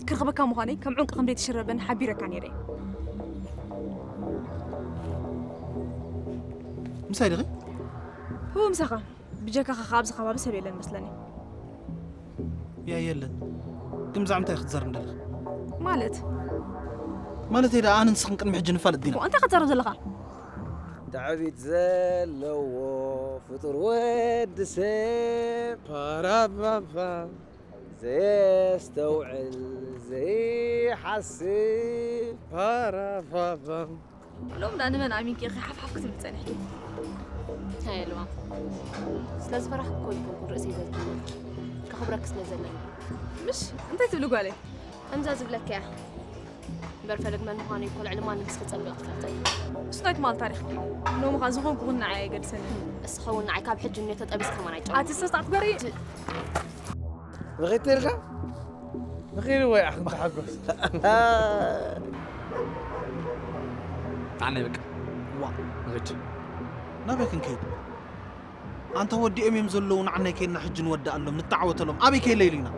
ክረኽበካ ምዃነይ ከም ዑንቂ ከም ዘይትሽረበኒ ሓቢረካ ነይረ። ምሳይ ዲኺ? ህው ምሳኻ ብጀካኻ ከ ኣብዚ ከባቢ ሰብ የለን መስለኒ። ያ የለን። ግን ብዛዕባ እንታይ ክትዛረብ እንደለኻ? ማለት ማለት ደኣ ኣነ ንስኽን ቅድሚ ሕጂ ንፋለጥ ዲና? እንታይ ክትዛረብ ዘለኻ? ትዕቢት ዘለዎ ፍጡር ወዲ ሰብ ፓራባባ ዘየስተውዕል ዘይሓስብ ፓራባባ ሎም ዳ ንመን ኣሚንኪ ኢኺ ሓፍሓፍ ክትብል ጸኒሕኪ? ሃይ ልባ፣ ስለ ዝፈራሕኩ እኮ ኣይኮንኩን ርእሰይ ዘዝብለኪ፣ ከኽብረኪ ስለ ዘለኒ። ምሽ እንታይ ትብሊ ጓለይ? ከምዛ ዝብለኪ እያ እምበር ፈለግ መን ምዃኑ እኮ ልዕሊ ማንም እስከ ጸቢቕ ትፈልጠ። እሱ ናይ ትማል ታሪኽኪ። ሎሚ ኸኣ ዝኾንኩ ኹን ንዓይ ኣይገድሰንን። እስኻ እውን ንዓይ ካብ ሕጂ እኒኦ ተጠቢስ ከማን ኣይጨው ኣቲ ሰስጣት ገሪ ንኺድ ተልካ ንኺድ ወይ ኣኽንካ ሓጎስ ኣነ በቃ ዋ ንኽድ ናበይ ክንከይድ? ኣንታ ወዲኦም እዮም ዘለዉ፣ ንዓናይ ከይድና ሕጂ ንወድኣሎም፣ ንተዓወተሎም። ኣበይ ከይለ ኢሉ ኢና?